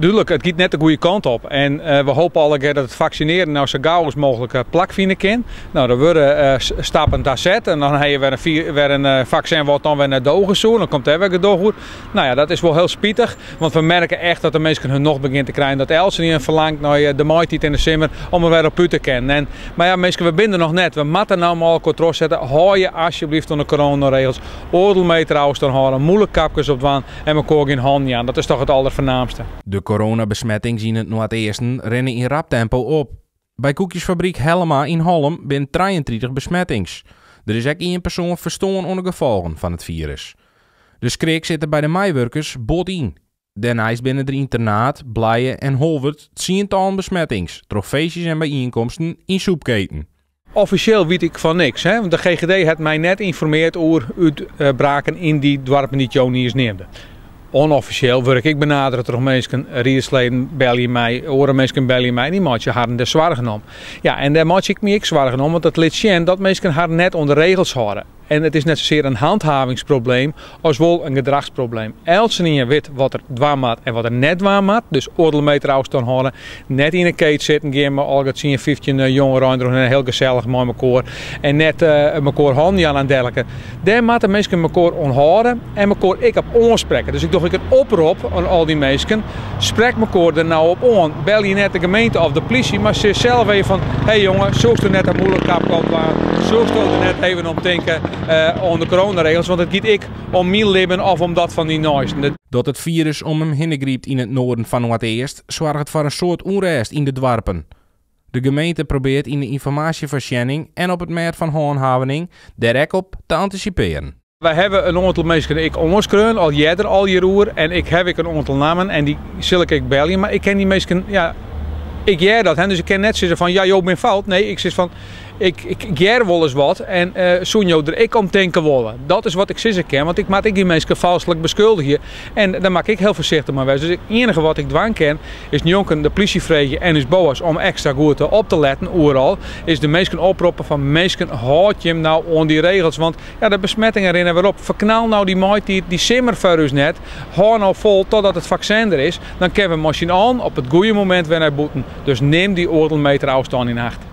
Dúdlik, it giet net de goede kant op. En we hoopje allegear dat it faksinearjen no sa gau as mooglik plakfine kin. No, der wurde stappen ta set en dan ha je wer in faksin wat dan wer net doge soe. Dan komt dêr wer gedoch oer. No ja, dat is wol hiel spitich, want we merke echt dat de minsken hun nocht begjint te krijen. Dat eltsenien ferlangt nei de maitiid en de simmer om er wer op út te kinnen. En, mar ja, minsken, we binne der noch net. We moatte no mei elkoar trochsette. Hâld je asjebleaft oan de coronaregels. Oardel meter ôfstân hâlde, mûlekapkes op dwaan en mekoar gjin hannen jaan. Dat is toch it alderfoarnaamste. De coronabesmettings yn it Noardeasten rinne yn rap tempo op. By koekjesfabryk Hellema yn Hollum binne 33 besmettings. Der is ek ien persoan ferstoarn oan de gefolgen fan it firus. De skrik sit der by de meiwurkers bot yn. Dêrneist binne der yn Ternaard, Blije en Holwert tsientallen besmettings troch feestjes en byienkomsten yn sûpketen. Offisjeel wit ik fan niks, hè? Want de GGD hat my net ynformearre oer útbraken yn dy doarpen dy't jo niis neamde. Ûnoffisjeel wurd ik benadere troch minsken, riedsleden belje my, oare minsken belje my, dy meitsje harren dêr soargen om. Ja, en dêr meitsje ik my ek soargen om, want dat lit sjen dat minsken harren net oan de regels hâlde. En it is net sasear in hanthavingsprobleem as wol in gedrachsprobleem. Eltsenien wit wat er dwaan moat en wat er net dwaan moat. Dus oardel meter ôfstân hâlde, net yn in keet sitten gean mei allegear 10, 15 jongerein deromhinne, hiel gesellich mei mekoar. En net mekoar hannen jaan en dergelike. Dêr moatte minsken mekoar oan hâlde en mekoar ek op oansprekke. Dus ik doch ek in oprop oan al dy minsken. Sprek mekoar der no op oan. Belje net de gemeente of de plysje, mar sis sels even fan, hé jonge, soesto net in mûlekapke opdwaan? Soesto der net even om tinke oan de coronaregels? Want it giet ek om myn libben of om dat fan dyn neisten. Dat it firus om him hinne grypt yn it noarden fan Noardeast soarget foar in soad ûnrêst yn de doarpen. De gemeente probearret yn de ynformaasjefoarsjenning en op it mêd fan hânhavening dêr ek op te antisipearjen. Wy hawwe in oantal minsken ek oanskreaun, al earder al hjiroer. En ik haw ek in oantal nammen en dy sil ik ek belje. Mar ik ken dy minsken, ja, ik hear dat, hè, dus ik kin net sizze fan ja, jo binne fout. Nee, ik sis fan, ik hear wolris wat en soene jo der ek om tinke wolle. Dat is wat ik sizze kin, want ik moat ek dy minsken falsklik beskuldigje. En dêr moat ik ek hiel foarsichtich mei wêze. Dus it iennige wat ik dwaan kin, is njonken de plysje freegje en ús boa's om ekstra goed op te letten oeral, is de minsken oproppe fan minsken, hâld jim no oan dy regels. Want ja, de besmettingen rinne wer op. Ferknal no dy maitiid, dy simmer foar ús net. Hâld no fol totdat it faksin der is. Dan kinne we mei syn allen op it goede momint wer nei bûten. Dus nim dy oardel meter ôfstân yn acht.